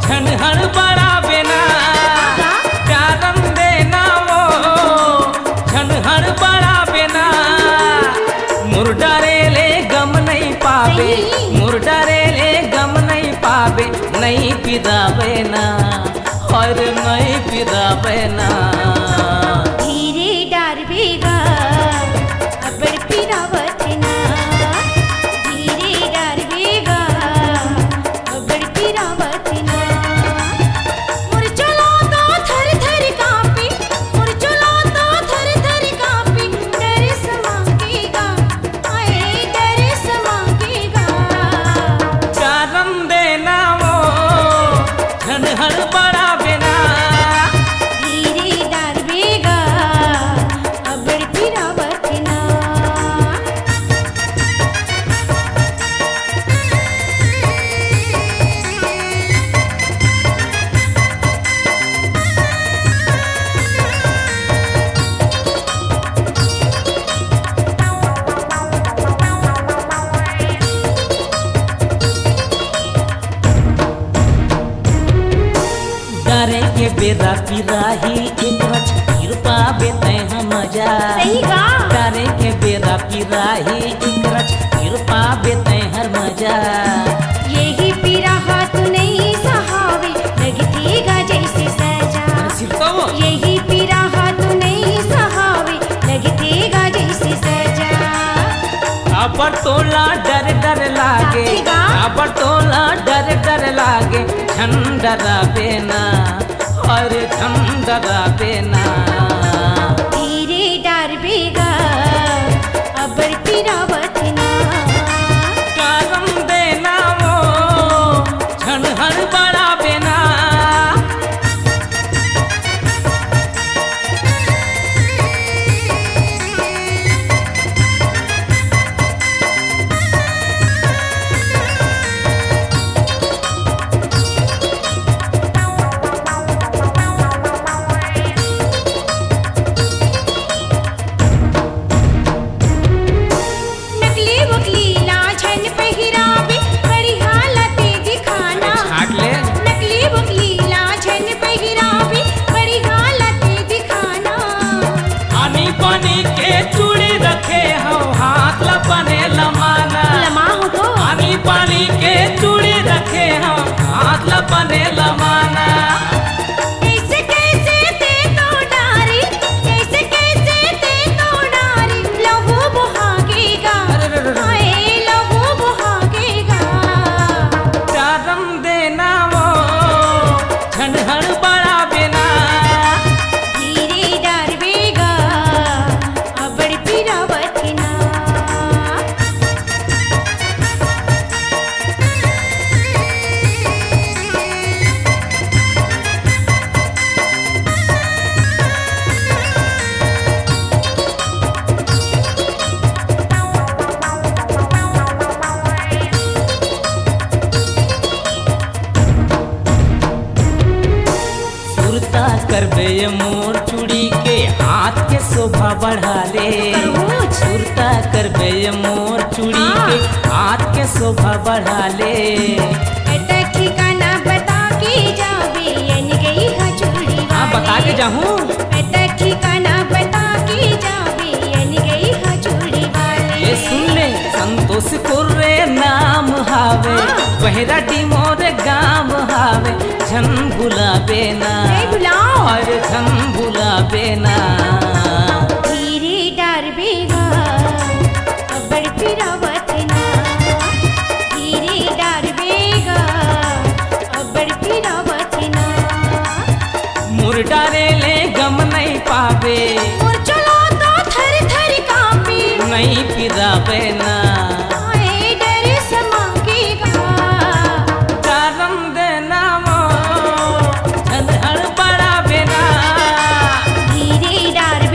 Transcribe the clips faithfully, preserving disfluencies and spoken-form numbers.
झन हड़बड़ाबे ना, डारन दे ना वो, झन हड़बड़ाबे ना। मोर डरे ले गम नइ पाबे, सही। मोर डरे ले गम नइ पाबे, नइ पिराबे ना, अरे नइ पिराबे ना। धीरे डारबे गा, अब्बड़ पिरावत ना। धीरे डारबे गा, अब्बड़ पिरावत ना। मोर चोला तो थर थर कांपे, मोर चोला तो थर थर कांपे, दरस मांगे गा, हाय दरस मांगे गा। डारन दे ना वो, झन हड़बड़ाबे ना। धीरे डारबे गा, अब्बड़ पिरावत ना। डारे के बेरा पिराही, एक रच फिर पाबे तैं ह मजा। सही गा। डारे के बेरा पिराही, एक रच फिर पाबे तैं हर मजा। यही पीरा हा तो नइ सहावे, लगथे गा जइसे सजा। अरे सिरता वो। यही पीरा हा तो नइ सहावे, लगथे गा जइसे सजा। अब्बड़ तोला डर डर लागे, काकी गा। अब्बड़ तोला डर डर लागे, झन डराबे ना, अरे झन डराबे ना। धीरे डारबे गा, अब्बड़ पिरावत ना। डारन दे ना वो, झन हड़बड़ाबे ना। नकली वकली ला झन पहिराबे, बढ़िया ला तैं दिखाना। अरे छाट ले। नकली वकली ला झन पहिराबे, बढ़िया ला तैं दिखाना। आनी बानी के चूड़ी रखे हंव, हाथ ला बने लमाना। लमा हो तो। आनी बानी के चूड़ी रखे हंव, हाथ ला बने लमाना। कइसे कइसे तैं तो डारे, कइसे कइसे तैं तो डारे, लहू बोहागे गा। अरे रे रे रे। हाय लहू बोहागे गा। डारन दे ना वो, झन हड़बड़ाबे ना। धीरे डारबे गा, अब्बड़ पिरावत ना। सुरता करबे ये मोर चूड़ी के, हाथ के शोभा बढ़ा ले। करहूँ। सुरता करबे ये मोर चूड़ी हाँ। के, हाथ के शोभा बढ़ा ले। एता ठिकाना बता के जाबे, ये निगई हा चूड़ी हाँ, बता के वाले। जाहूँ। एता ठिकाना बता के जाबे, ये निगई हा चूड़ी वाले। ये सुन ले, संतोष कुर्रे नाम हावे, हाँ। बहराडी मोर गाम हावे, झन भुलाबे ना। नहीं भुलाओ। अरे झन भुलाबे ना। धीरे डारबे गा, अब्बड़ पिरावत ना। धीरे डारबे गा, अब्बड़ पिरावत ना। मोर डारे ले गम नइ पाबे। मोर चोला तो थर थर कांपे। नइ पिराबे ना। हाय डर समा के गा। डारन दे ना वो, झन हड़बड़ाबे ना। धीरे डार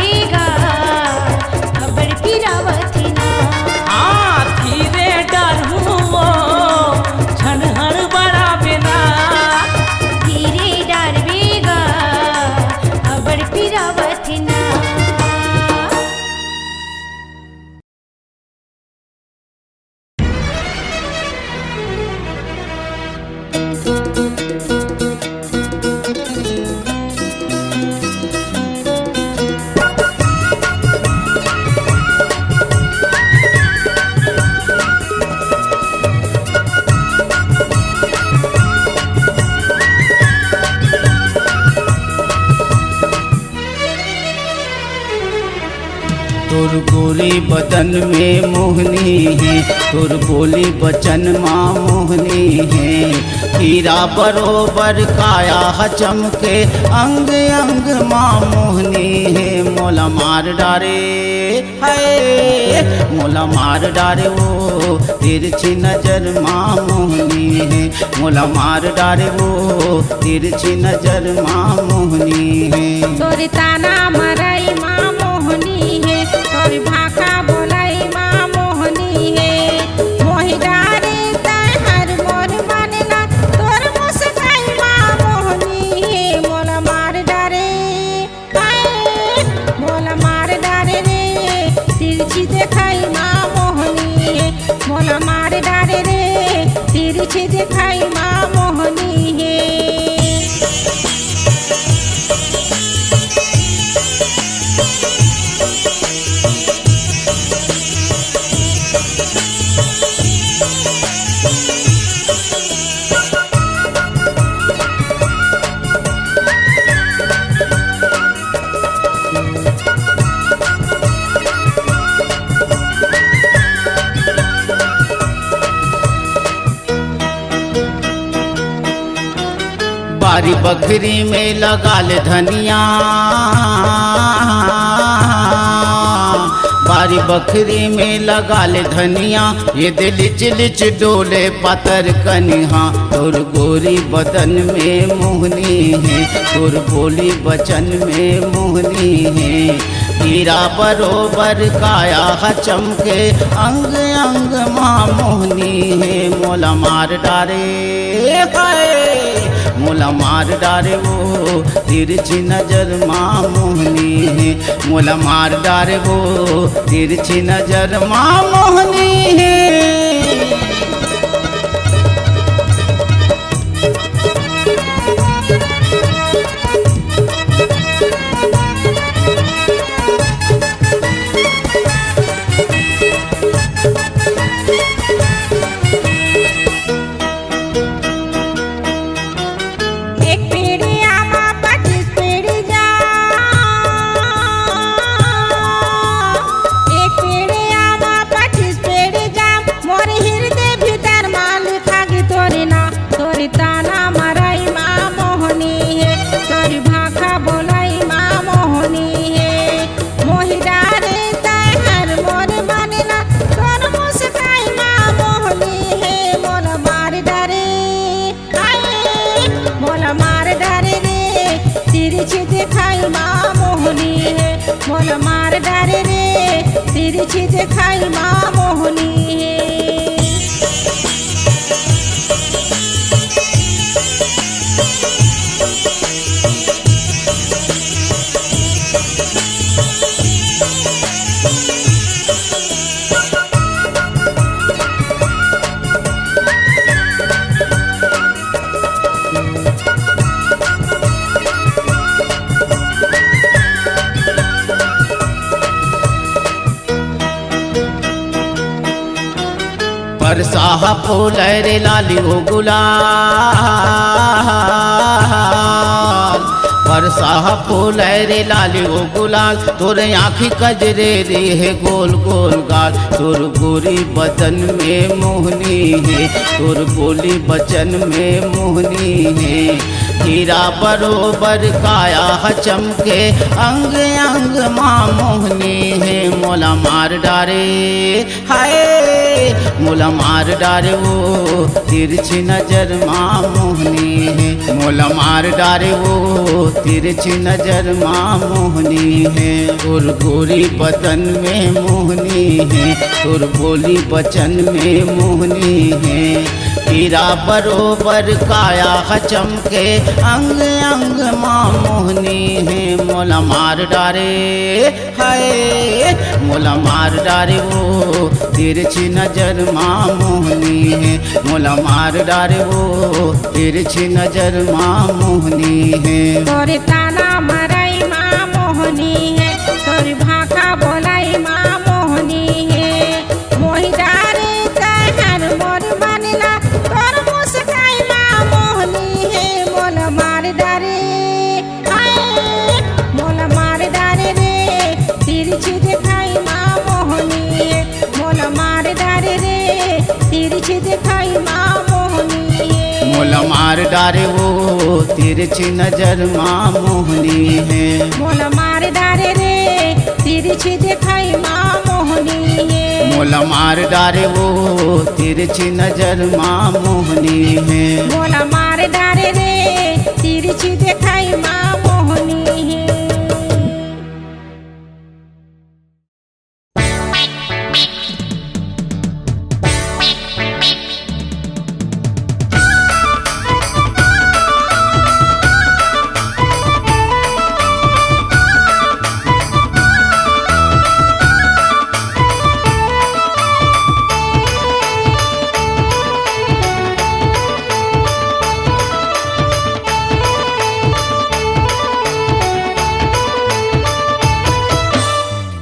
तोर गोरी बदन में मोहनी हे, तोर बोली बचन मा मोहनी हे। हीरा बरोबर काया ह चमके, अंग अंग मा मोहनी हे। मोला मार डारे, हाय, मोला मार डारे वो तिरछी नजर मा मोहनी हे। मोला मार डारे वो तिरछी नजर मा मोहनी हे। तोर ताना मरई मा मोहनी हे, तोर भाखा बोलई मा मोहनी हे। मोहि डारे तैं हर मोर मन ला, तोर मुस्काई मा मोहनी हे। मोला मार डारे, हाय, मोला मार डारे रे, तिरछी देखाई मा मोहनी हे। मोला मार डारे रे, तिरछी देखाई मा मोहनी हे। बारी बखरी में लगा ले धनिया, बारी बखरी में लगा ले धनिया, ये दे लिच लिच डोले पातर कनिहा। तोर गोरी बदन में मोहनी हे, तोर बोली बचन में मोहनी हे। हीरा बरोबर काया ह चमके, अंग अंग मा मोहनी हे। मोला मार डारे, हाय, मोला मार डारे वो तिरछी नजर मा मोहनी हे। मोला मार डारे वो तिरछी नजर मा मोहनी हे। एक पीढ़ी आमा, पच्चीस पीढ़ी जा, एक पीढ़ी आमा, पच्चीस पीढ़ी जा, मोर हृदय भीतर मा लिखा गे तोरी ना, तोरी ताना मरई मा मोहनी हे, तोरी भाखा बोलई मा मोहनी हे। मोहि डारे तैं हर मोर मन ला, तोर मुस्काई मा मोहनी हे। मोला मार डारे, हाय, मोला मार डारे रे, तिरछी देखाई मा मोहनी हे। मोला मार डारे रे, तिरछी देखाई मा मोहनी हे। परसा ह पोलय रे लाली ओ गुलाल, परसा ह पोलय रे लाली ओ गुलाल, तोर आँखी कजरेरी हे गोल गोल गाल, तोर गोरी बदन में मोहनी हे, तोर बोली बचन में मोहनी हे। हीरा बरोबर काया ह चमके, अंग अंग मा मोहनी हे। मोला मार डारे, हाय, मोला मार डारे वो तिरछी नजर मा मोहनी हे। मोला मार डारे वो तिरछी नजर मा मोहनी हे। तोर गोरी बदन में मोहनी हे, तोर बोली बचन में मोहनी हे। हीरा बरोबर काया ह चमके, अंग अंग मा मोहनी हे। मोला मार डारे, हाय, मोला मार डारे वो तिरछी नजर मा मोहनी हे। मोला मार डारे वो तिरछी नजर मा मोहनी हे। तोरे ताना मरई मा मोहनी हे, तोरे भाखा बोलई मा मोहनी हे। मोहि डारे तैं हर मोर मन ला, तोर मुस्काई मा मोहनी हे। मोला मार डारे, हाय, मोला मार डारे रे, तिरछी देखाई मा डारे वो तिरछी नजर माँ मोहनी हे। मोला मार डारे रे, तिरछी देखाई माँ मोहनी हे। मोला मार डारे वो तिरछी नजर माँ मोहनी हे। मोला मार डारे रे, तिरछी देखाई माँ मोहनी हे।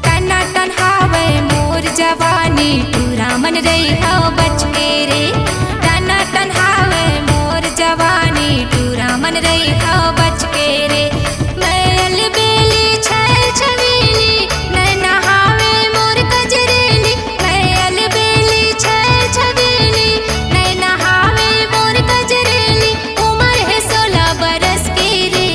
टनाटन हावय मोर जवानी, टूरा मन रहिहव बच के रे। टनाटन हावय मोर जवानी, टूरा मन रहिहव बच के रे। मैं अलबेली छैल छबीली, नैना हावय मोर गजरेली। मैं अलबेली छैल छबीली, नैना हावय मोर गजरेली। उमर हे सोला बरस के रे।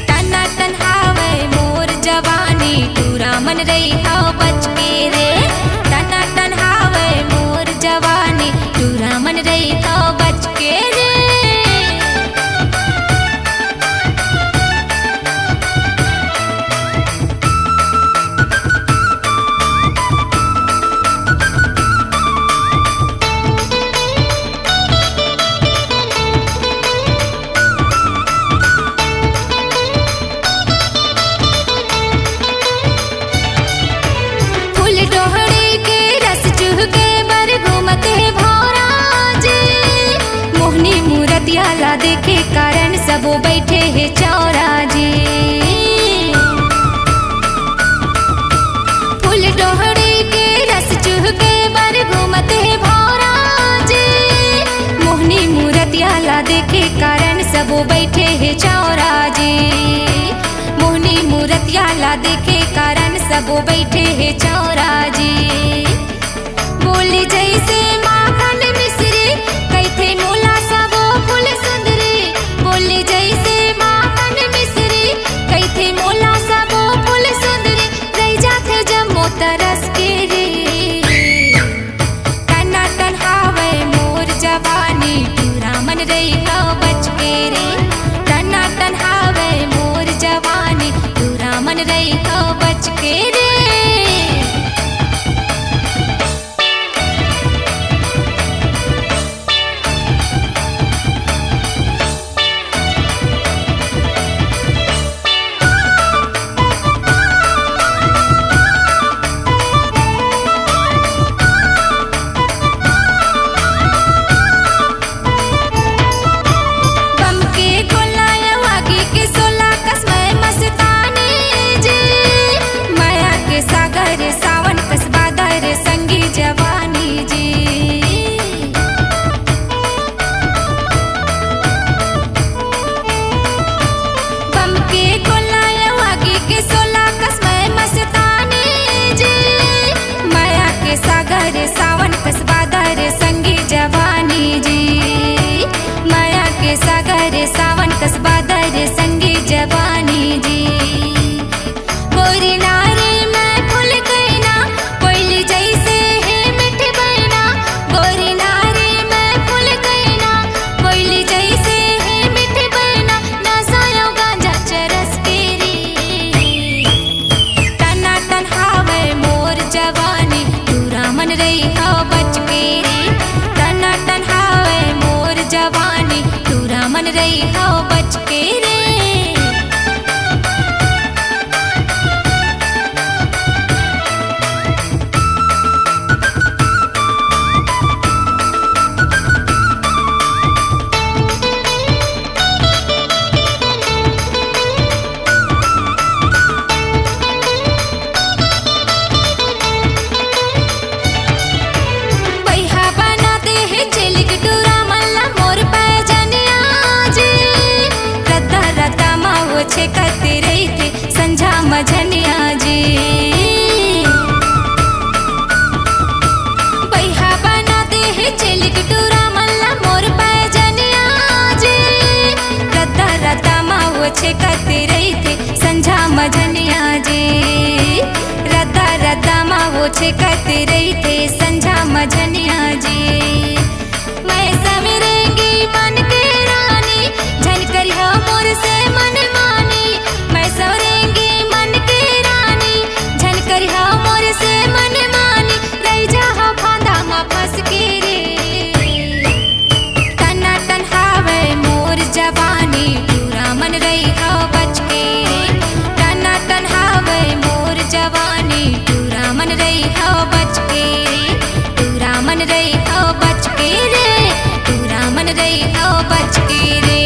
टनाटन हावय मोर जवानी, टूरा मन रहिहव बच के रे। टनाटन हावय मोर जवानी, टूरा मन रहिहव बच के रे। फूल डोहड़ी के रस चुहके बर घूमत हे भौरा जी। मोहनी मूरतिया ला देखे कारण सबो बैठे हे चौरा जी। फूल डोहड़ी के रस चुहके बर घूमत हे भौरा जी। मोहनी मूरतिया ला देखे कारण सबो बैठे हे चौरा जी। मोहनी मूरतिया ला देखे कारण सबो बैठे हे चौरा जी। बोली जैसे माखन मिश्री, कहिथे मोला सबो फूल सुंदरी। बोली जैसे माखन मिश्री, कहिथे मोला सबो फूल सुंदरी। रहि जाथे जम्मो तरस के रे। टनाटन हावय मोर जवानी, टूरा मन रहिहव बच के रे। टनाटन हावय मोर जवानी, टूरा मन रहिहव बच के रे। बम के गोला या आगी के सोला कस मैं मस्तानी जी। माया के सागर सावन कस बादर संगी जवानी जी। बम के गोला या आगी के सोला कस मैं मस्तानी जी। माया के सागर सावन कस बादर संगी जवानी जी। माया के सागर सावन कस बादर संगी जवानी जी। गोरी नारी मैं फूल गईना, कोयली जैसे हे मीठ बहना। गोरी नारी मैं फूल गईना, कोयली जैसे हे मीठ बहना। नशा अउ गांजा चरस के रे। टनाटन हावय मोर जवानी, टूरा मन रहिहव बच के रे। टनाटन हावय मोर जवानी, टूरा मन रहिहव बच के रे। बइहा बना दे हे झिलिक टूरा मन ला मोर पैजनिया जी। छेकत रहिथे संझा मझनिया जी, रद्दा रद्दा मा वो छेकत रहिथे संझा मझनिया जी। मैं सवरेंगी मन के रानी, झन करिहा मोर से मन मानी। मैं सवरेंगी मन के रानी, झन करिहा मोर से मन मानी। रहि जाहा फांदा मा फंस के रे। टनाटन हावय मोर जवानी, टूरा मन रहिहा बच के। टनाटन हावय मोर जवानी, टूरा मन रहिहा बच के। टूरा मन रहिहा बच के रे, टूरा मन रहिहा बच के रे।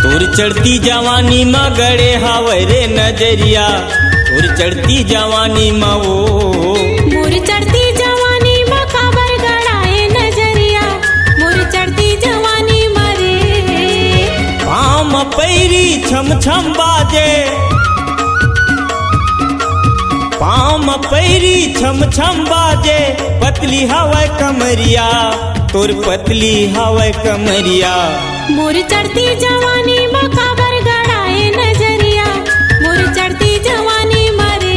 तोर चढ़ती जवानी मा गड़े हावय रे नजरिया, तोर चढ़ती जवानी मा वो। मोर चढ़ती जवानी मा काबर गड़ाए नजरिया, मोर चढ़ती जवानी मा रे। पाँव म पैरी छम छम बाजे, पाँव म पैरी छम छम बाजे, पतली हवय कमरिया, तोर पतली हवय कमरिया। मोर चढ़ती जवानी मा काबर गड़ाए नजरिया, मोर चढ़ती जवानी मा रे।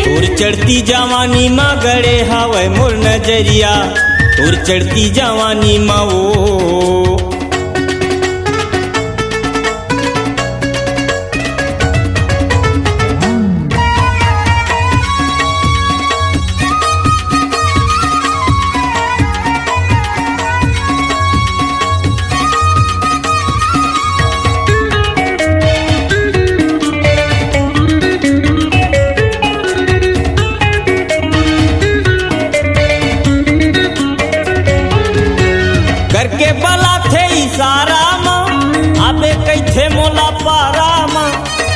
तोर चढ़ती जवानी मा गड़े हावय मोर नजरिया, तोर चढ़ती जवानी मा वो। करके बलाथे इशारा म, आबे कहिथे मोला पारा म।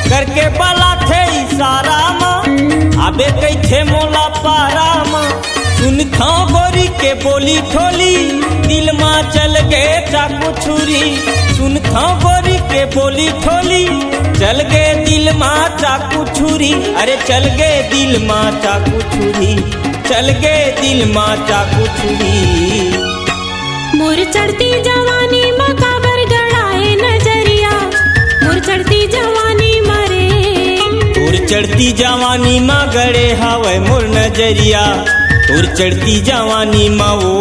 करके बलाथे इशारा म, आबे कहिथे मोला पारा म। सुनथंव गोरी के बोली ठोली, दिल मा चल गे चाकू छुरी। सुनथंव गोरी के बोली ठोली, चल गे दिल मा चाकू छुरी। अरे चल गे दिल मा चाकू छुरी, चल गे दिल मा चाकू छुरी। मोर चढ़ती जवानी मा काबर गड़ाए नजरिया, मोर चढ़ती जवानी मा रे। तोर चढ़ती जवानी मा गड़े हावय मोर नजरिया, तोर चढ़ती जवानी मा वो।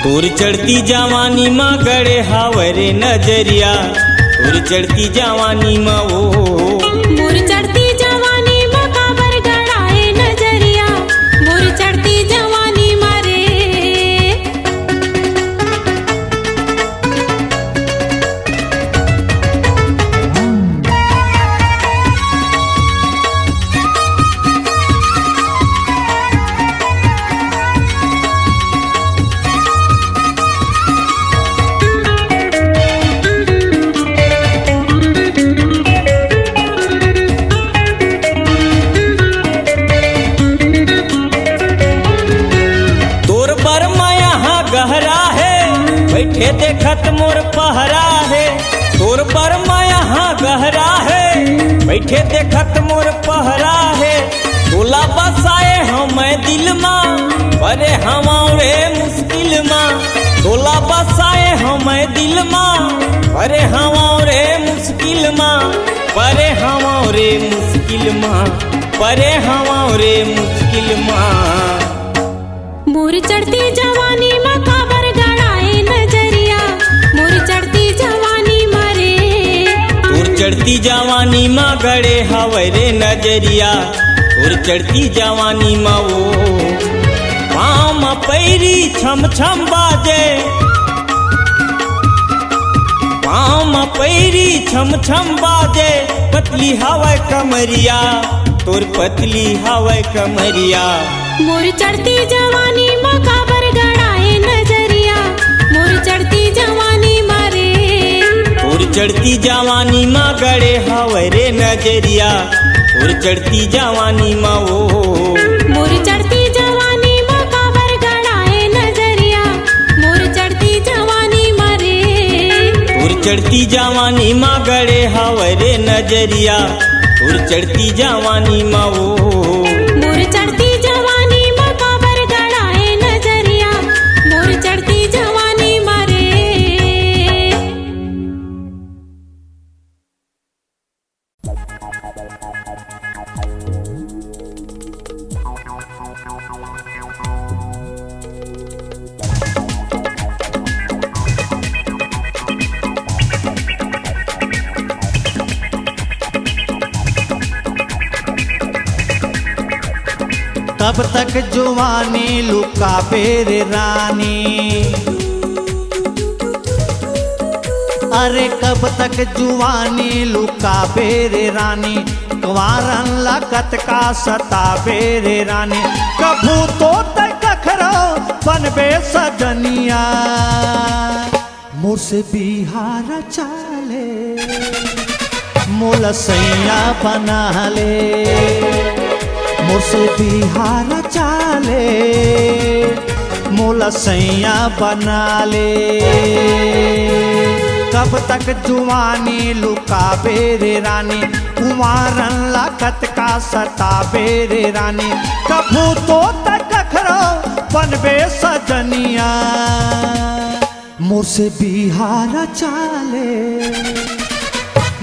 तोर चढ़ती जवानी मा गड़े हावय रे नजरिया, तोर चढ़ती जवानी मा वो। मोर चढ़ती जवानी मा काबर गड़ाए नजरिया, मोर चढ़ती जवानी मा रे। ए देखत मोर पहरा हे, तोर बर मैं यहाँ गहरा हे। बइठे देखत मोर पहरा हे, तोला बसाए हँव मैं दिल मा, परे हवँव रे मुश्किल मा। तोला बसाए हँव मैं दिल मा, परे हवँव रे मुश्किल मा, परे हवँव रे मुश्किल मा, परे हवँव रे मुश्किल मा। मोर चढ़ती जवानी मा काबर गड़ाए नजरिया, मोर चढ़ती जवानी मा रे। तोर चढ़ती जवानी मा गड़े हवय रे नजरिया, तोर चढ़ती जवानी मा ओ। पाँव मा पैरी छम छम बाजे, पाँव मा पैरी छम छम बाजे, पतली हवय कमरिया, तोर पतली हवय कमरिया। मोर चढ़ती जवानी मा काबर गड़ाए नजरिया, मोर चढ़ती जवानी मा रे। तोर चढ़ती जवानी मा गड़े हवय रे नजरिया, तोर चढ़ती जवानी मा ओ। मोर चढ़ती जवानी मा काबर गड़ाए नजरिया, मोर चढ़ती जवानी मा रे। तोर चढ़ती जवानी मा गड़े हवय रे नजरिया, तोर चढ़ती जवानी मा ओ। मोर चढ़ती जवानी मा काबर गड़ाए नजरिया, मोर चढ़ती जवानी मा रे। कब तक जुवानी लुकाबे रे रानी, अरे कब तक जुवानी लुकाबे रे रानी, कुंवारन ला कतका सताबे रे रानी, कभू तो तैं कखरो बनबे सजनिया। मोर से बिहा रचा ले, मोला सैया बना ले, मोर से बिहा रचा ले, मोला सैया बना ले। कब तक जुवानी लुकाबे रे रानी, कुंवारन ला कतका सताबे रे रानी, कभू तो तैं कखरो बनबे सजनिया। मोर से बिहा रचा ले,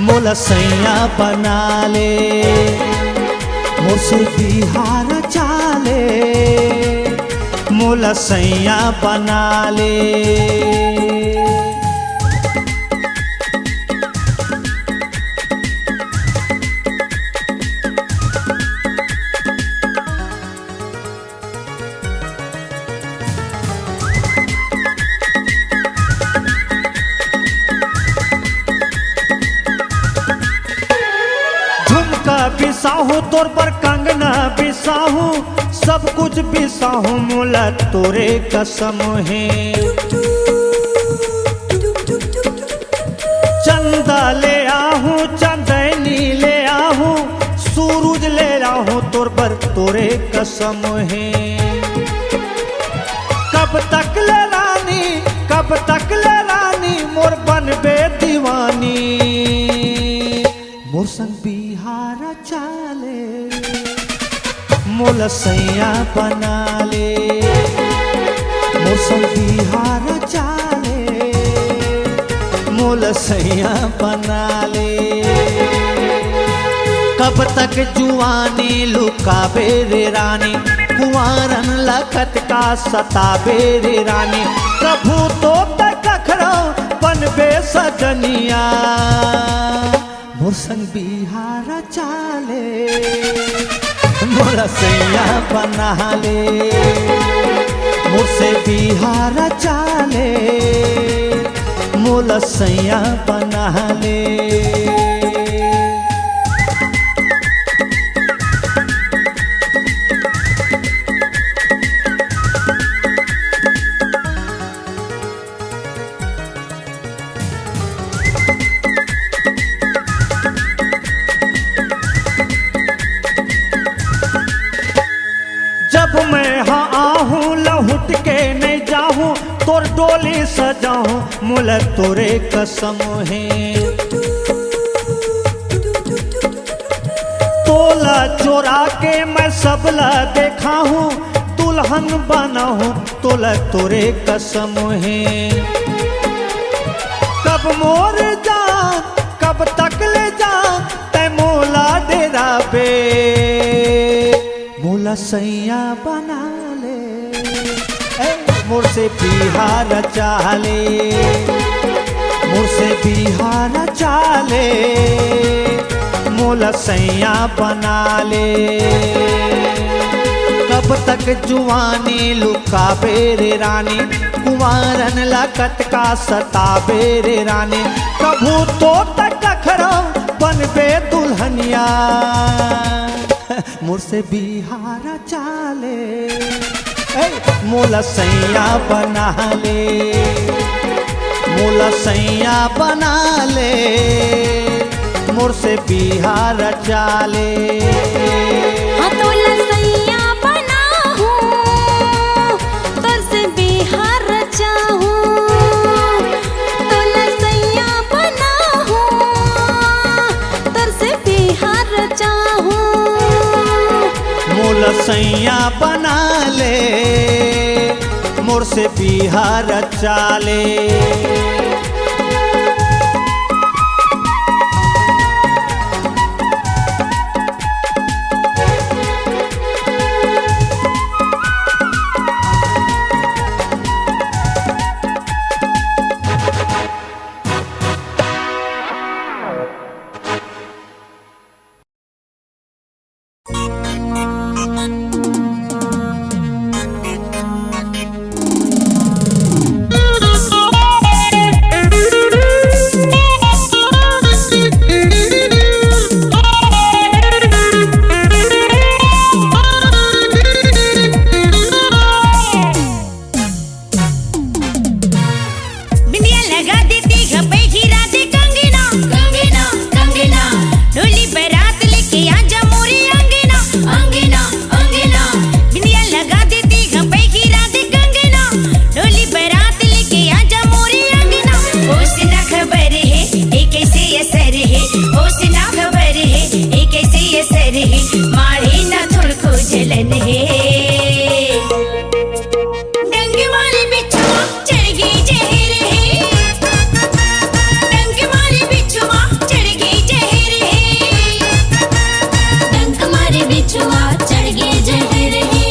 मोला सैया बना ले, मोर से बिहा रचा ले, मोला सैया बना ले। झुमका बिसाहूँ तोर बर, कंगना बिसाहूँ, सब कुछ बिसाहूँ, मोला तोरे कसम हे। चंदा ले आहूँ, चंदैनी ले आहूँ, सूरज ले आहूँ तोर बर, तोरे कसम हे। कब तक ले रानी, कब तक ले रानी, मोर बनबे दीवानी। मोर संग बिहा रचा ले, मोला सैया बना ले। मोर संग बिहा रचा ले, मोला सैया बना ले। कब तक जुवानी लुकाबे रे रानी, कुंवारन ला कतका सताबे रे रानी। कभू तो तैं कखरो बनबे सजनिया। मोर संग बिहा रचा ले, मोला सैया बना ले। मोर से बिहा रचा ले, मोला सैया बना ले। जब मैं हा आहूँ, लहुट के नइ जाहूँ, तोर डोली सजाहूं, मोला तोरे कसम हे। तोला चोरा के मैं सबला देखाहूं, दुल्हन बनाहूं, तोला तोरे कसम हे। कब मोर जान, कब तक ले जान, तै मोला डेराबे, मोला सैया बना ले। ए, मोर से बिहार चाले, मोर से बिहार चाले, मोला सैया बना ले। कब तक जुआनी लुकाबे रे रानी, कुंवारन ला कतका सताबे रे रानी, कभू तो तक अखरा बनबे दुल्हनिया। मोर से बिहार चाले, ए, मोला सैया बना ले, मोला सैया बना ले, मोर से बिहार चाले। हाँ, तोला सैया बनाहूँ, तोर से बिहार चाहूँ, तोला सैया बनाहूँ, तोर से बिहार चाहूँ। मोला सैया बना ले, मोर से बिहार चाले। बिंदिया लगा देती गपई गिरा दे कंगना, कंगना, कंगना। डोली बारात लेके आजा मोरे अंगना, अंगना, अंगना। बिंदिया लगा देती गपई गिरा दे कंगना, डोली बारात लेके आजा मोरे अंगना। ओसे ना खबर हे, ए कैसे असर हे, ओसे ना खबर हे, ए कैसे असर हे। मारे ना थोड़को जलन हे। डंक मारे बिच्छुआ चढ़ गे जहर हे। डंक मारे बिच्छुआ चढ़ गे जहर हे। डंक मारे बिच्छुआ चढ़ गे जहर हे।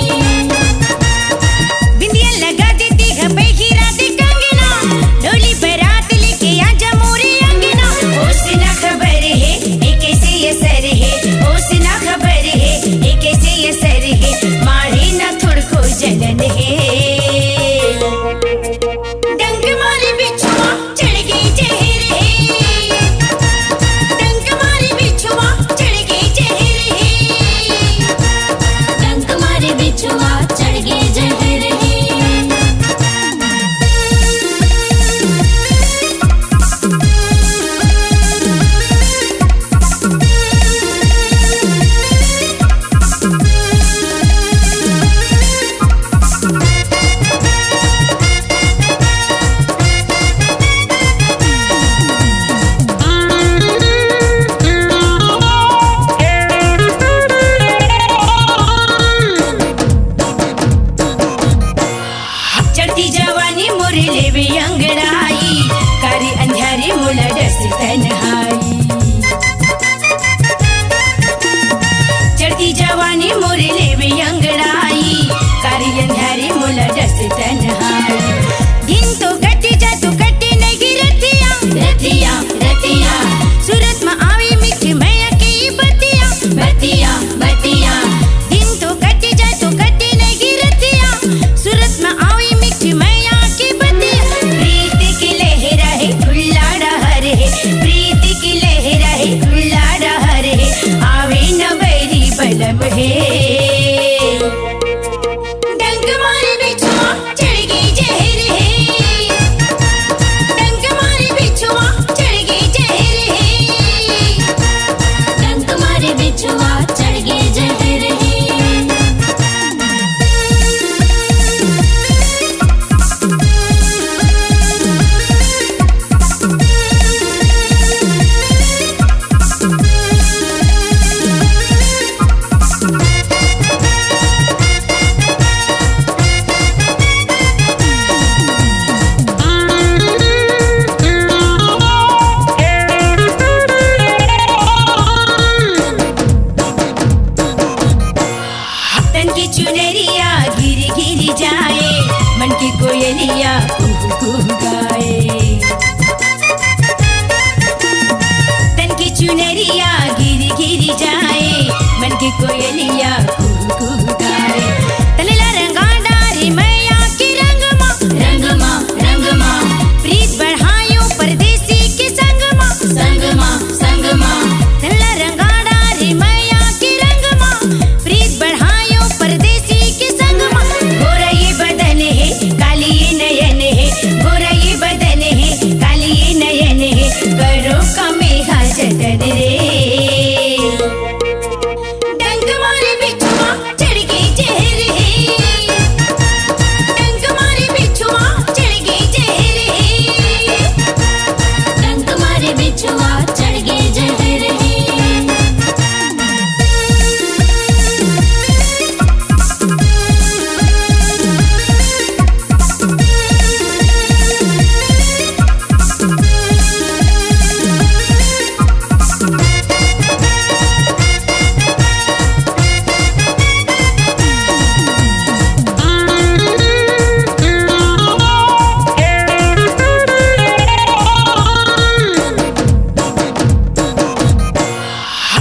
बिंदिया लगा देती गपई गिरा दे कंगना, डोली बारात लेके आजा मोरे अंगना। ओसे ना खबर हे, ए कैसे असर हे, ओसे ना खबर हे, ए कैसे असर हे। मारे ना थोड़को जलन हे। डंक मारे बिच्छुआ चढ़ गे जहर हे। डंक मारे बिच्छुआ चढ़ गे जहर हे। डंक मारे बिच्छुआ चढ़ गे जहर हे। चढ़ती जवानी मोरे लेवे अंगड़ाई, कारी अंधियारी मोला डस तन्हाई। चढ़ती जवानी मोरे लेवे अंगड़ाई, कारी अंधियारी मोला डस तन्हाई। दिन तो कटी जा तो कटी नहीं रतिया, रतिया, रतिया। सूरत में आवे मीठी मैया के बतिया, बतिया, बतिया। दिन तो कटी जा तो कटी नहीं रतिया, सूरत में आवे मीठी मैया के बतिया। प्रीत की लहरा हे खुल्ला डहर हे, प्रीत की लहरा हे खुल्ला डहर हे। आवे न बैरी बलम हे। डंक मारे बिच्छुआ चढ़ चुनरिया घिर घिर जाए, मन की कोयलिया कुहू कुहू गाए। तन की चुनरिया घिर घिर जाए, मन की कोयलिया कुहू कुहू गाए। तन ला रंगा डारी मैया के रंग मा, रंग मा, रंग मा। प्रीत बढ़ायो परदेसी के संग मा, संग मा, संग मा। तन ला रंगा डारी मैया के रंग मा, प्रीत बढ़ायो परदेसी के संग मा। गोरा ये बदन हे, काली ये नयन हे, गोरा ये बदन हे, काली ये नयन हे, करो का मेघा जतन रे। डंक मारे बिच्छुआ, चढ़ गे जहर हे। डंक मारे बिच्छुआ, चढ़ गे जहर हे। डंक मारे बिच्छुआ, चढ़ गे जहर हे।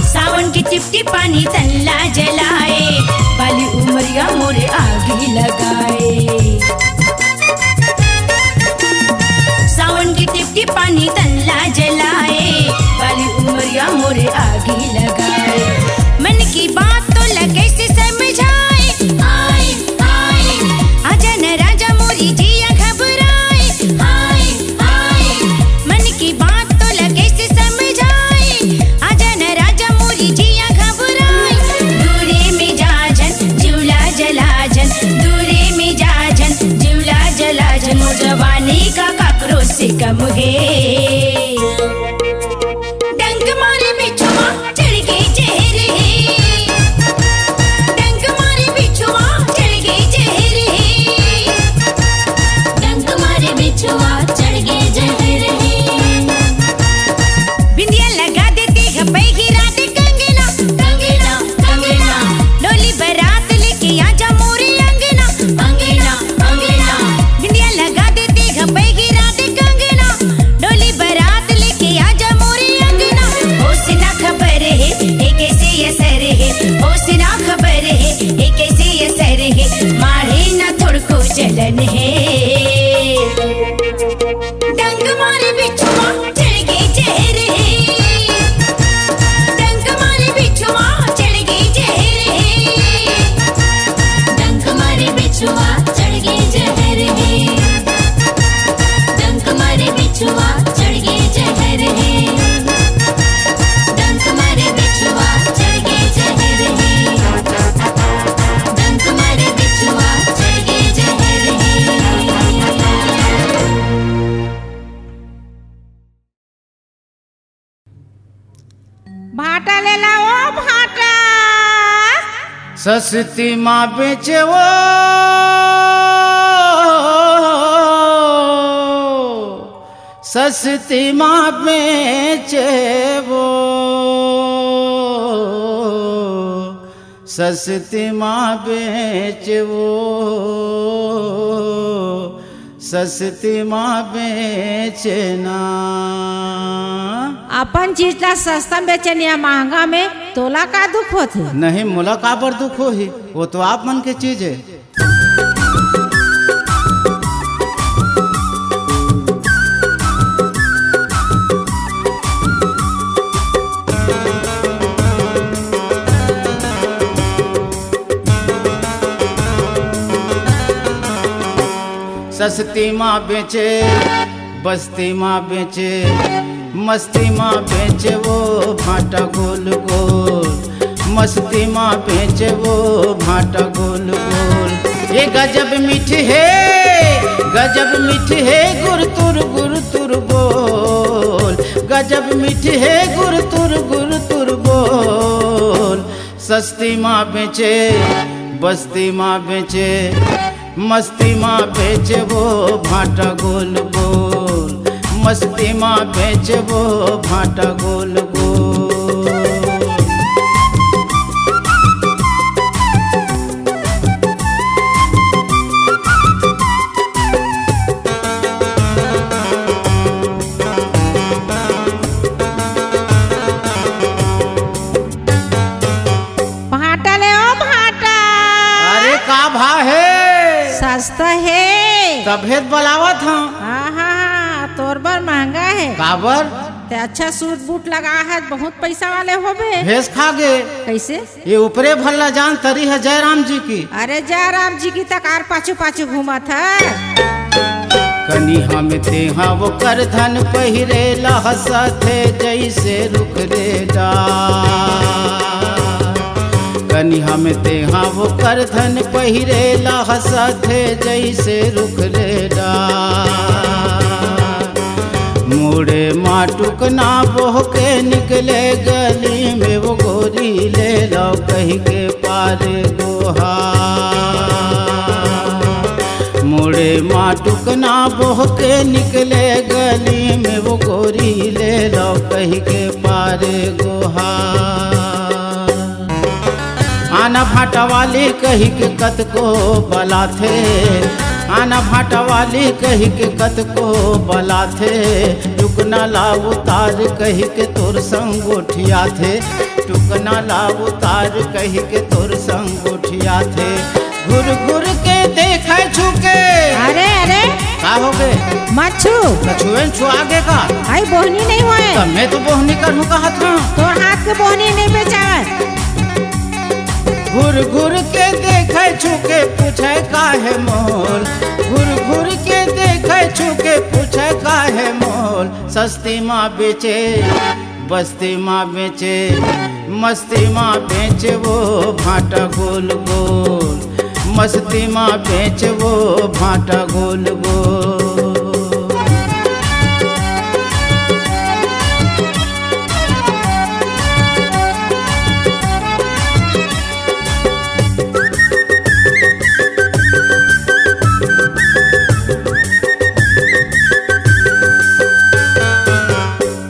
सावन के टिपटिपानी तन ला जलाए, बाली उमरिया मोरे आगी लगाए। सावन के टिपटिपानी तन ला जलाए, बाली उमरिया मोरे आगी लगाए। मन की बात तो ला कैसे समझाए, आए, आए। आजा न राजा मोरी जिया घबराए, आए, आए। मन की बात तो ला कैसे समझाए, आजा न राजा मोरी जिया घबराए। दूरे में जा जन, जिउला जला जन, दूरे में जा जन, जिउला जला जन। मोर जवानी का काकरो से कम हे। डंक मारे बिच्छुआ, चढ़ गे जहर हे। डंक मारे बिच्छुआ, चढ़ गे जहर हे। डंक मारे बिच्छुआ, चढ़ गे जहर हे। बिंदिया लगा देते हैं पैगिरा दे कंगना, कंगना, कंगना। डोली बारात लेके आजा मोरे अंगना, अंगना, अंगना। बिंदिया लगा देते हैं पैगिरा दे कंगना। डोली बारात लेके आजा मोरे अंगना। होश ना खबर हे, ये कैसे असर हे। होश ना खबर हे, ये कैसे असर हे। माढ़े ना थोड़को जलन हे। डंक मारे बिच्छुआ, चढ़ गे जहर हे। डंक मारे बिच्छुआ, चढ़ गे जहर हे। डंक मारे बिच्छुआ, चढ़ गे जहर हे। डंक मारे बिच्छुआ, चढ़ गे जहर हे। डंक मारे बिच्छुआ, चढ़ गे जहर हे। डंक मारे बिच्छुआ, चढ़ गे जहर हे। भांटा ले ला ओ भांटा। सस्ती मा बेचे वो, सस्ती मा बेचे वो, सस्ती मा बेचे वो, सस्ती मा बेचे ना। अपन चीज ला सस्ता में बेचन या महंगा में तोला का दुख होथे? नहीं, मोला काबर दुख होही, वो तो आप मन के चीज हे। सस्ती मा बेचे, बस्ती मा बेचे, मस्ती मा बेचे वो भांटा गोल गोल। मस्ती मा बेचे वो भांटा गोल गोल। ये गजब मीठ हे, गजब मीठ हे गुरतुर गुरतुर बोल। गजब मीठ हे गुरतुर गुरतुर बोल। सस्ती मा बेचे, बस्ती मा बेचे, मस्ती मा बेचे वो भांटा गोल गोल। मस्ती मा बेचे वो भांटा गोल गोल। का भाव हे? सस्ता हे। तभे त बलावत हंव। हाँ, हाँ, हाँ, तोर बर महंगा हे। काबर? ते अच्छा सूट बूट लगा हस, बहुत पैसा वाले होबे। भेस खा गे। कइसे? ये ऊपरे भल्ला जान तरी हे जयराम जी की। अरे जयराम जी की त कार पाछू पाछू घूमत हे। कनिहा में तेहा ओकर धन पहिरे ला हंसत हे जइसे रुख ले डार। कनिहा में तेहा ओकर धन पहिरे ला हंसत हे जइसे रुख ले डार। मुड़े मा टुकना बोह के निकले गली में वो गोरी ले लव कहि के पार गोहार। मुड़े मा टुकना बोह के निकले गली में वो गोरी ले लव कहि के पार गोहार। आना भाटा वाली कहि के कतको बलाथे, आना भाटा वाली कहि के कतको बलाथे, टुकना ला उतार कहि के तोर संग गोठियाथे, टुकना ला उतार कहि के तोर संग गोठियाथे। घुर घुर के देखय छुके। अरे, अरे। का होगे? मत छू। त छुए न छुआ गे का? आई बोहनी नइ होय। त मैं तो बोहनी करहूं कहत हंव। तोर हाथ के बोहनी नइ बेचावय। घुर घुर के देखय छुके पूछय का हे मोल। घुर घुर के देखय छुके पूछय का हे मोल। सस्ती मा बेचे बस्ती मा बेचे, मस्ती मा बेचे वो भांटा गोल गोल, मस्ती मा बेचे वो भांटा गोल गोल।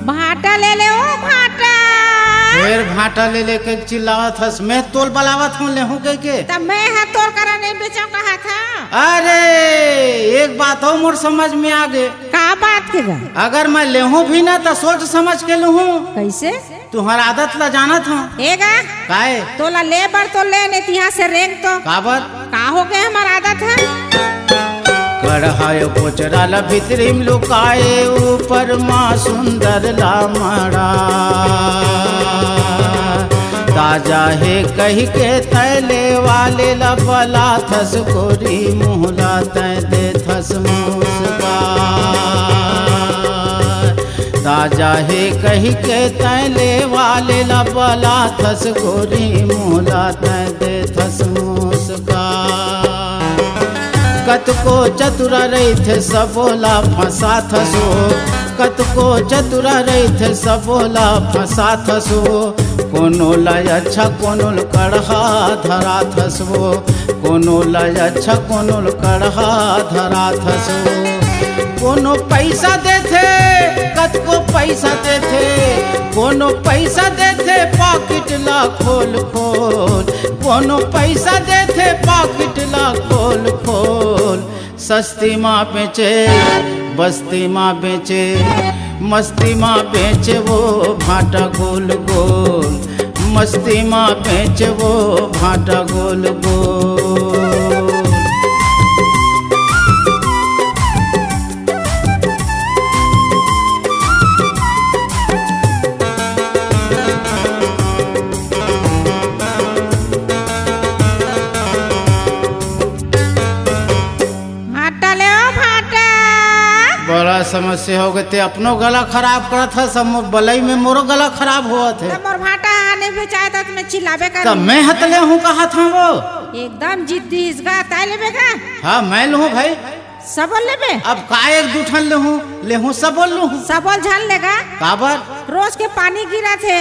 भांटा ले ले ओ भांटा। फेर भांटा ले ले के चिल्लावत हस, मैं तोल बलावत हंव लेहूं कहि के। त मैं ह तोर करा नइ बेचंव कहत हंव। अरे, एक बात अउ मोर समझ में आ गे। का बात के गा? अगर मैं लेहूं भी ना त सोच समझ के लेहूं। कइसे? तुंहर आदत ला जानत हंव। ए गा? काय? तोला ले बर तो ले, नइ तिहां से रेंग तो। काबर? का होगे हमर आदत हे? कढ़ाय कोचरा ला भीतरी म लुकाए, ऊपर मा सुंदर ला मड़ा। ताजा हे कहि के तैं ले वाले ला बलाथस गोरी, मुंह ला तैं देथस मुस्कान। ताजा हे कहि के तैं ले वाले ला बलाथस गोरी, मुंह ला तैं देथस मुस्कान। कतको चतुरा रहिथे सबो ला फंसाथस वो, कतको चतुरा रहिथे सबो ला फंसाथस वो। कोनो ला अच्छा कोनो ल कड़हा धराथस वो, कोनो ला अच्छा कोनो ल कड़हा धराथस वो। कोनो पैसा देथे, कतको पैसा देथे, कोनो पैसा देथे पाकिट ला खोल खोल, कोनो पैसा देथे पाकिट ला खोल खोल। सस्ती मा बेचे, बस्ती मा बेचे, मस्ती मा बेचे वो भांटा गोल गोल, मस्ती मा बेचे वो भांटा गोल गोल। भांटा ले ओ भांटा। बड़ा समस्या होगे, तैं अपनो गला खराब करत हस, सब बलई में मोरो गला खराब होवत हे। त मोर भांटा ह नइ बेचाय त मैं चिल्लाबे कर। त मैं ह त लेहूं कहत हंव वो। एकदम जिद्दी हस गा, तैं लेबे गा? हाँ, मैं लेहूं भाई। सबो लेबे? अब का एक दू ठन लेहूं, लेहूं सबो लेहूं। सबो झन ले गा। काबर? रोज के पानी गिरत हे।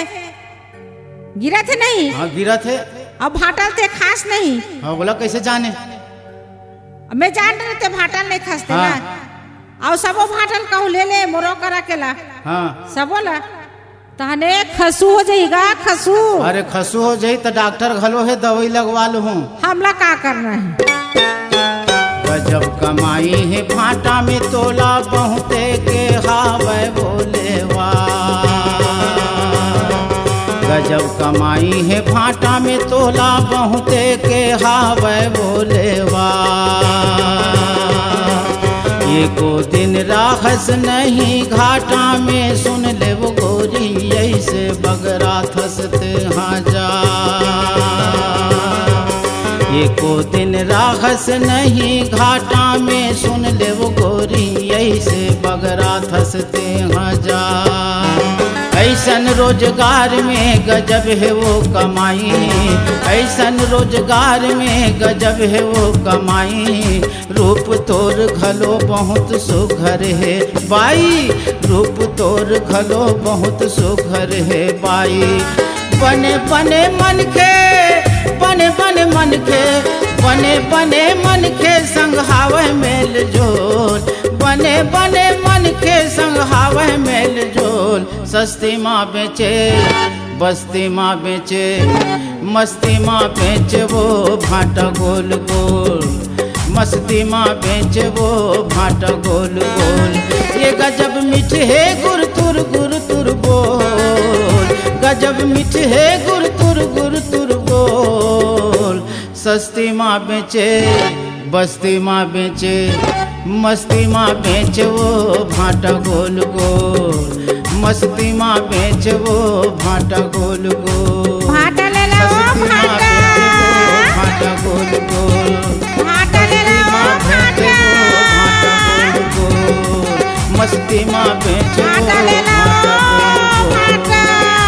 गिरत हे नहीं? हाँ, गिरत हे। अब भांटा ल तैं खास नहीं। हाँ, ओला कइसे जाने? अब मैं जान रहे तैं भांटा ल नइ खास ते हाँ। ना। अउ सबो भांटा ल कहूं ले ले, मोरो करा के ला। हाँ। सबो ला। तहने खसू हो जाही गा, खसू। अरे खसू हो जाही त डॉक्टर घलो हे, दवई लगवा लूहूं। हमला का करना हे? गजब कमाई हे भांटा में तोला, बहुते के हावय बोले वा। गजब कमाई हे भांटा में तोला बहुते के हावय बोलेवा। एको दिन राखस नहीं घाटा में, सुन लेव गोरी, ऐसे बगरा थस तेहा जा। एको दिन राखस नहीं घाटा में, सुन लेव गोरी, ऐसे बगरा थस तेहा जा। ऐसन रोजगार में गजब हे वो कमाई, ऐसन रोजगार में गजब हे वो कमाई। रूप तोर घलो बहुत सुघर हे बाई, रूप तोर घलो बहुत सुघर हे बाई। बने बने मनखे, बने बने मनखे, बने बने मनखे संग हावय मेल जोल, बने बने मनखे संग हावय मेल जोल। सस्ती मा बेचे, बस्ती मा बेचे, मस्ती मा बेचे वो भांटा गोल गोल, मस्ती मा बेचे वो भांटा गोल गोल। ये गजब मीठ हे गुरतुर गुरतुर बोल, गजब मीठ हे गुरतुर गुरतुर बोल। सस्ती मा बेचे, बस्ती मा बेचे, मस्ती मा बेचे वो भांटा गोल गोल, मस्ती मा बेचे वो भांटा गोल गोल। भांटा ले ला ओ सस्ती मा भांटा। बेचे वो भांटा गोल गोल। भांटा ले ला ओ भांटा। मस्ती मा बेचे वो भांटा ले ला ओ भांटा गोल गोल। भांटा।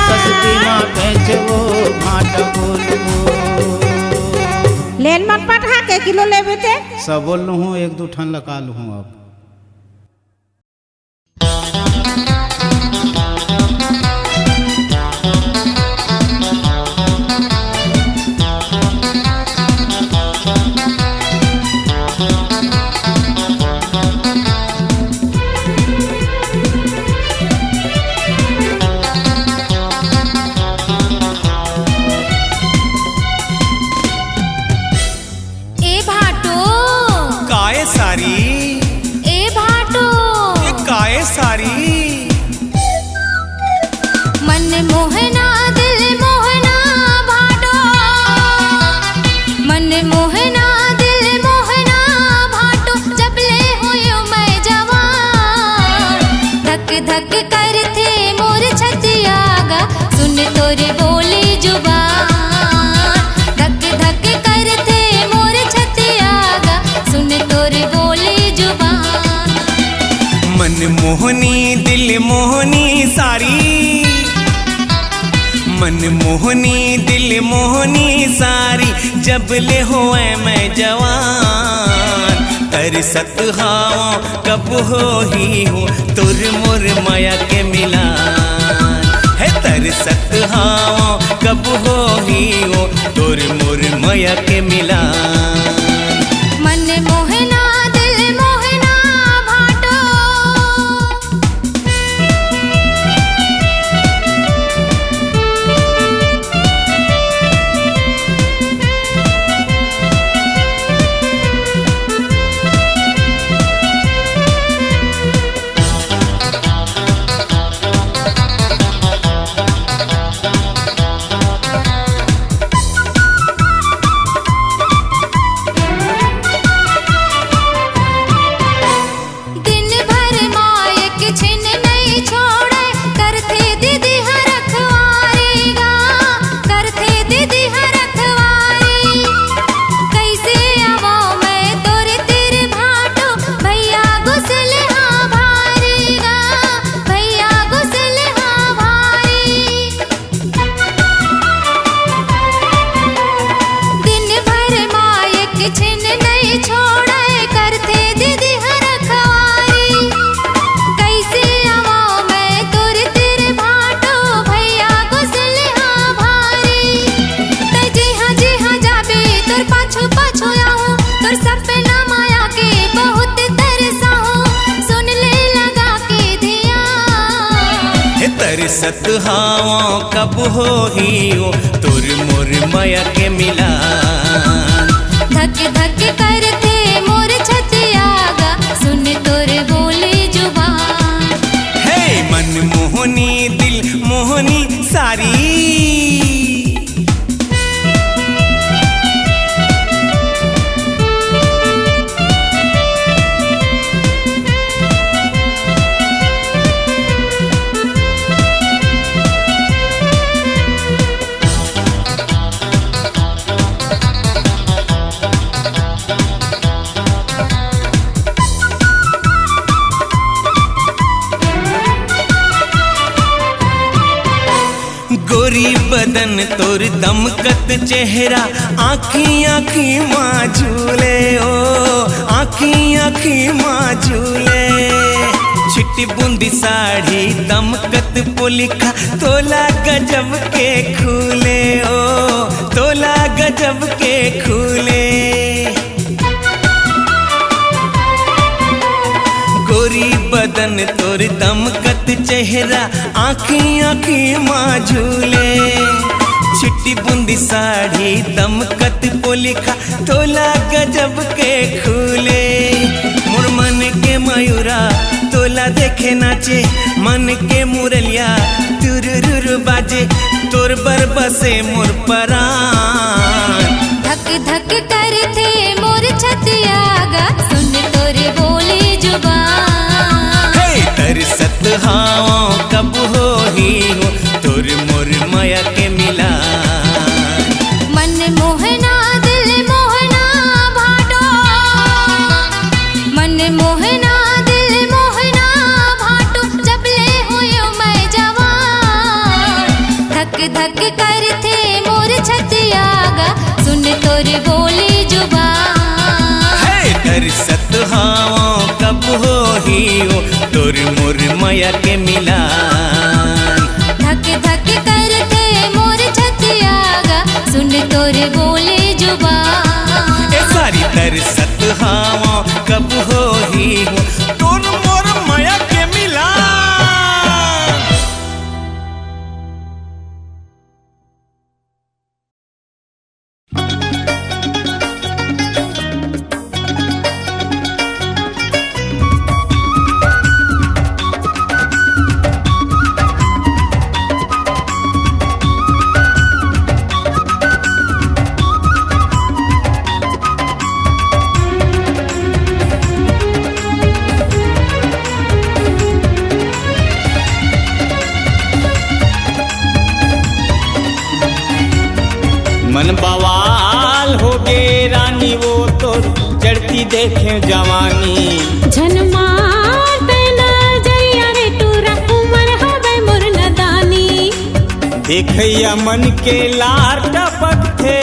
सस्ती मा बेचे वो भांटा गोल गोल। लेन मत पटहा के किलो लेबे ते। सबो लुहूं, एक दू ठन लका लुहूं अब। ए भाटो। काय सारी? ए भाटो। ए काय सारी? मन मोहना दिल मोहना भाटो, मन मोहना दिल मोहना भाटो, जब ले होयो मैं जवान। धक धक करथे मोर छतिया गा, सुन तोर बोली जुबान। धक धक करथे मोर छतिया गा, सुन तोर बोली जुबान। मन मोहनी दिल मोहनी सारी, मन मोहनी दिल मोहनी सारी, जब ले होए मैं जवान। तरसत हावों कब होही हो तोर मोर मया के मिलान। हे तरसत हावों कब होही हो तोर मोर मया के मिलान। मन मोहना दिल मोहना भाटो। दिन भर माँ एक छिन नइ छोड़े, करथे दीदी ह रखवारी गा, करथे दीदी ह रखवारी। कइसे आवों मैं तोर तीर भाटो, भइया गुसले हा भारी गा, भइया गुसले हा भारी। दिन भर माँ एक छिन नइ छोड़े, करथे दीदी ह रखवारी। कइसे आवों मैं तोर तीर भाटो, भइया गुसले हा भारी। तैं जिहाँ जिहाँ जाबे तोर पाछू पाछू आहूँ, तोर सपना माया के बहुत तरसाहूँ, सुन ले लगा के धियान। हे तरसत हावों कब होही ओ तोर मोर मया के मिलान। धक धक करथे मोर छतिया गा, सुन तोर बोली जुबान। हे मन मोहनी दिल मोहनी सारी, तोर दमकत चेहरा आँखी आँखी मा झूले ओ, आँखी आँखी मा झूले। छिटी बूंदी साड़ी दमकत पोलिखा तोला गजब के खुले ओ, तोला गजब के खुले। गोरी बदन तोर दमकत चेहरा आँखी आँखी मा झूले। छिटी बूंदी साड़ी दमकत पोलिखा तोला गजब के खुले। मोर मन के मयूरा तोला देखे नाचे, मन के मुरलिया तुरुरुरु बाजे, तोर बर बसे मोर परान। धक धक करथे मोर छतिया गा, सुन तोर बोली जुबान। हे तरसत हावं कब होही हो तोर मोर मया के मिलान। मन मोहना दिल मोहना भाटो, मन मोहना दिल मोहना भाटो, जब ले हुयो मैं जवान। धक धक करथे मोर छतिया गा, सुन तोर बोली जुबान। हे तरसत हावं कब होही ओ तोर मोर मया के मिलान। धक धक करथे मोर छतिया गा, सुन तोर बोली जुबान। ए सारी तरसत हावं कब होही हो तोर मोर मया के मिलान। मन बवाल होगे रानी वो तोर चढ़ती देखे जवानी। झन मार तैं नजरिया रे टूरा, उमर हवे मोर नदानी। देखैया मन के लार टपकथे,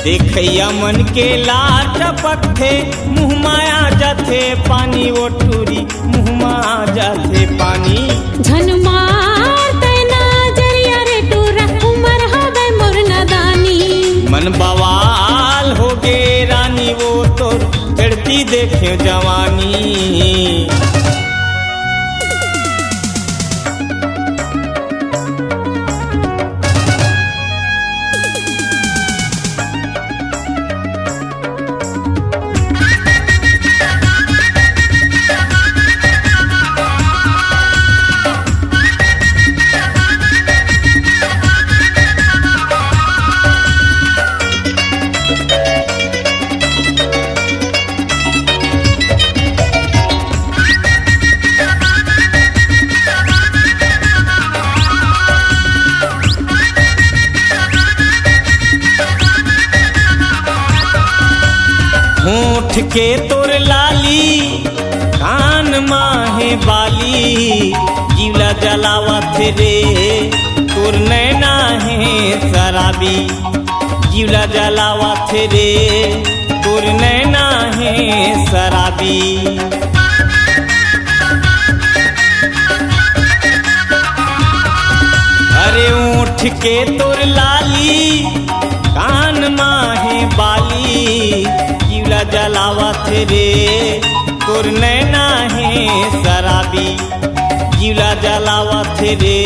देखैया मन के लार टपकथे, मुँह मा आ जाथे पानी ओ टूरी, मुँह मा आ जाथे पानी। झन मार तैं नजरिया रे टूरा, उमर हवे मोर नदानी। मन बवाल होगे रानी वो तोर चढ़ती देखे जवानी। होंठ के तोर लाली, कान मा हे बाली, जीव ला जलावत रे तोर नैना हे शराबी। जीव ला जलावत रे तोर नैना हे शराबी। अरे ओंठ के तोर लाली, कान मा हे बाली, जीव ला जलावत रे तोर नैना हे शराबी। जीव ला जलावत रे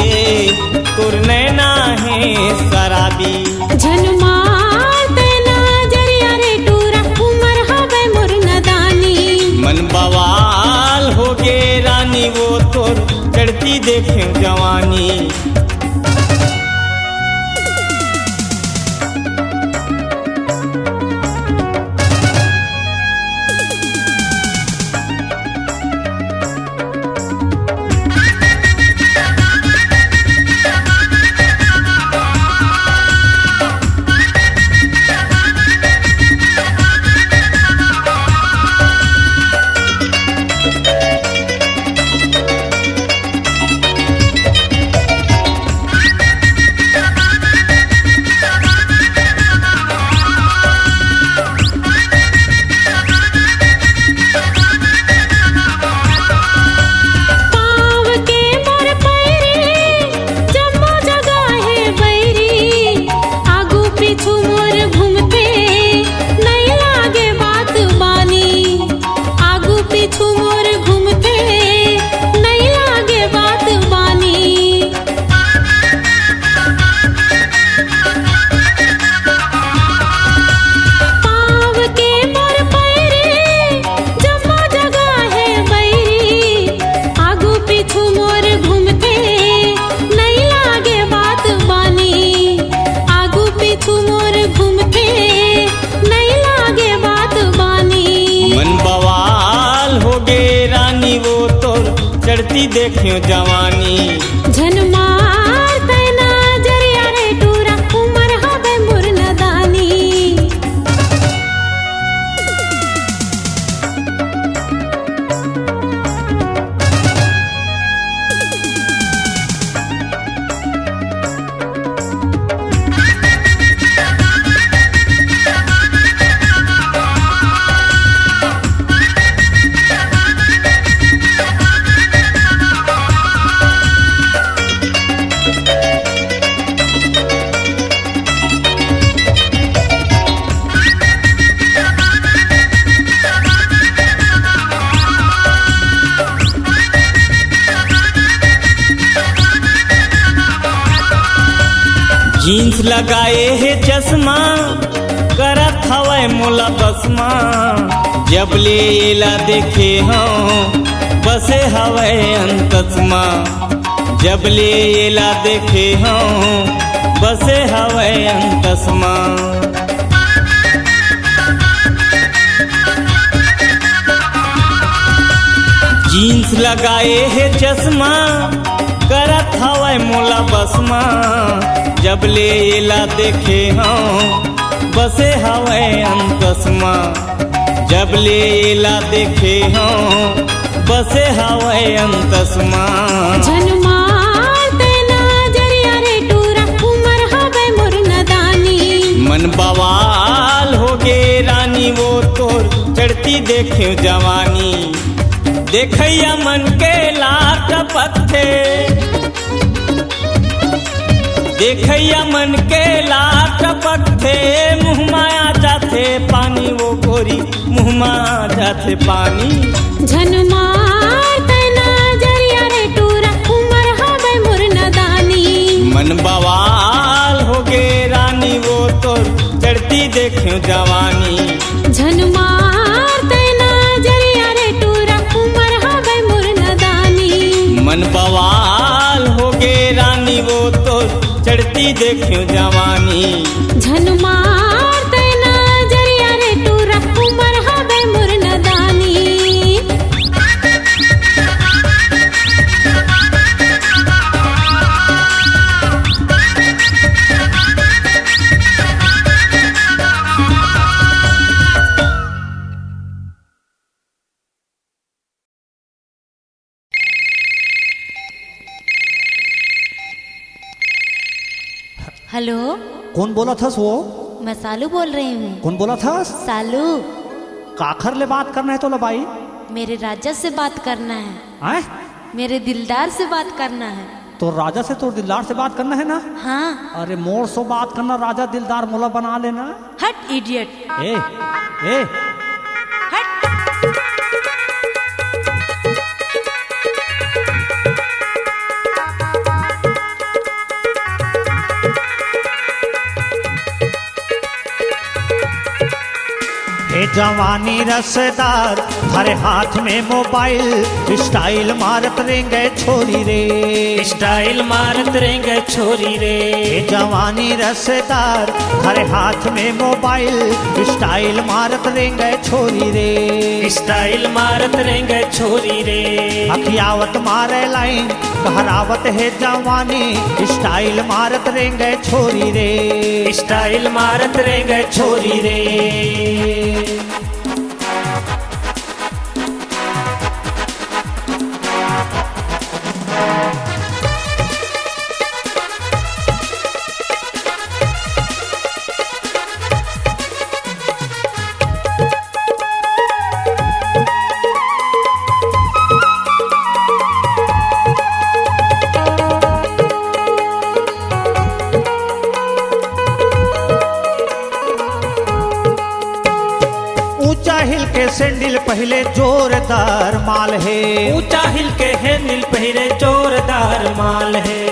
तोर नैना हे शराबी। झन मार तैं नजरिया रे टूरा, उमर हवे मोर नदानी। मन बवाल होगे रानी वो तोर चढ़ती देखे जवानी। देखेंव जवानी। झन मार तैं नजरिया रे टूरा, उमर हवे मोर नदानी। जींस लगाए हे चश्मा, करत हवय मोला बसमा। जब ले एला देखे हंव, बसे हवय अंतस मा। जब ले एला देखे हंव, बसे हवय अंतस मा। जींस लगाए हे चश्मा, करत हवय मोला बसमा। जब ले एला देखे हंव, बसे हवय अंतस मा। जब ले एला देखे हंव, बसे हवय अंतस मा। झन मार तैं नजरिया रे टूरा, उमर हवय मोर नदानी। मन बवाल होगे रानी, वो तोर चढ़ती देखेंव जवानी। देखइया मन के लार टपकथे, देखइया मन के लार टपकथे, मुँह मा आ जाथे पानी वो गोरी, मुँह मा आ जाथे पानी। झन मार तैं नजरिया रे टूरा, उमर हवय मोर नदानी। मन बवाल होगे रानी, वो तोर चढ़ती देखेंव जवानी। झन मार तैं नजरिया रे टूरा, उमर हवय मोर नदानी। मन बवाल होगे रानी, वो तोर चढ़ती देखेंव जवानी। झन मार तैं नजरिया रे टूरा, उमर हवय मोर नदानी। हेलो। कोन बोलत हस वो? मैं सालू बोल रही हूँ। कोन बोलत हस? सालू। काखर ले बात करना हे तोला बाई? मेरे राजा से बात करना है। आय? मेरे दिलदार से बात करना है। तोर राजा से, तोर दिलदार से बात करना हे ना? हाँ। अरे मोर से बात करना, राजा दिलदार मोला बना लेना। हट इडियट। ए, ए। हट। हे जवानी रसदार, धरे हाथ में मोबाइल, स्टाइल मारत रेंगे छोरी रे। स्टाइल मारत रेंगे छोरी रे। हे जवानी रसदार, धरे हाथ में मोबाइल, स्टाइल मारत रेंगे छोरी रे। स्टाइल मारत रेंगे छोरी रे। अखियावत मारे लाइन, कहरावत हे जवानी, स्टाइल मारत रेंगे छोरी रे। स्टाइल मारत रेंगे छोरी रे। ऊंचा हिल के सैंडल पहिले जोरदार माल हे। ऊंचा हिल के सैंडल पहिले जोरदार माल हे।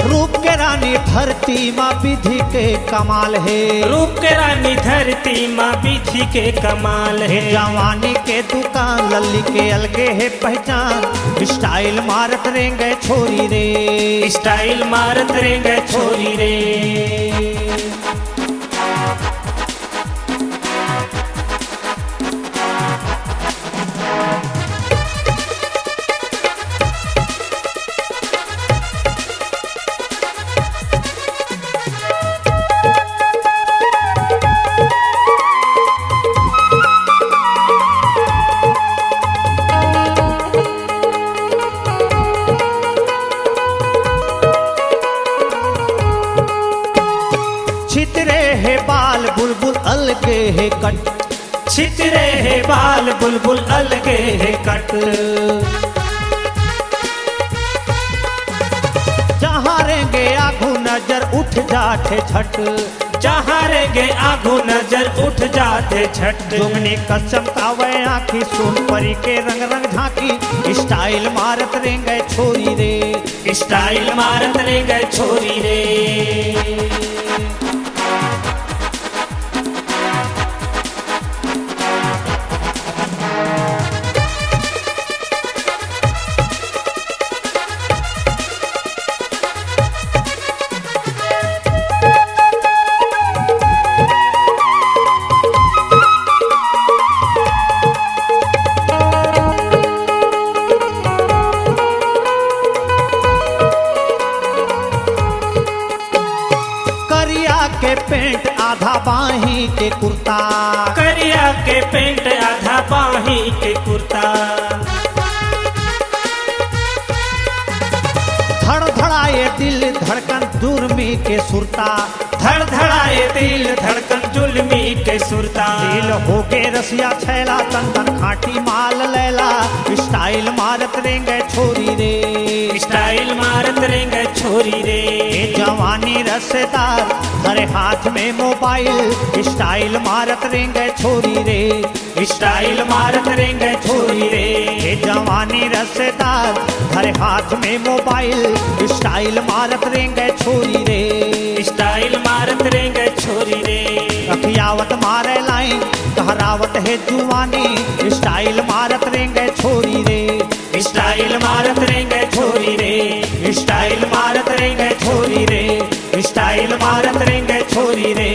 रूप के रानी धरती मा विधि के कमाल हे। रूप के रानी धरती मा विधि के कमाल हे। जवानी के दुकान लल्ली के अलगे हे पहचान। स्टाइल मारत रेंगे छोरी रे। स्टाइल मारत रेंगे छोरी रे। छितरे हे बाल बुलबुल अलगे हे कट। छितरे हे बाल बुलबुल अलगे हे कट। जहाँ रेंगे आगू नजर उठ जाथे झट। जहाँ रेंगे आगू नजर उठ जाथे झट। जोगनी कस चमकावे आँखी, सोन परी के रंग रंग झांकी। स्टाइल मारत रेंगे छोरी रे। स्टाइल मारत रेंगे छोरी रे। करिया के पेंट आधा बाही के कुर्ता। करिया के पेंट आधा बाही के कुर्ता। धड़धड़ाए दिल धड़कन जुल्मी के सुरता। धड़धड़ाए दिल धड़कन जुल्मी के सुरता। दिल होगे रसिया छैला तन तन खाटी माल लैला। स्टाइल मारत रेंगे छोरी रे। स्टाइल मारत रेंगे छोरी रे। ए जवानी रसदार धरे हाथ में मोबाइल। स्टाइल मारत रेंगे छोरी रे। स्टाइल मारत रेंगे छोरी रे। ए जवानी रसदार धरे हाथ में मोबाइल। स्टाइल मारत रेंगे छोरी रे। स्टाइल मारत रेंगे छोरी रे। अखियावत मारे लाइन कहरावत हे जुवानी। स्टाइल मारत रेंगे छोरी रे। स्टाइल मारत रेंगे छोरी रे। स्टाइल मारत रेंगे छोरी रे। स्टाइल मारत रेंगे छोरी रे।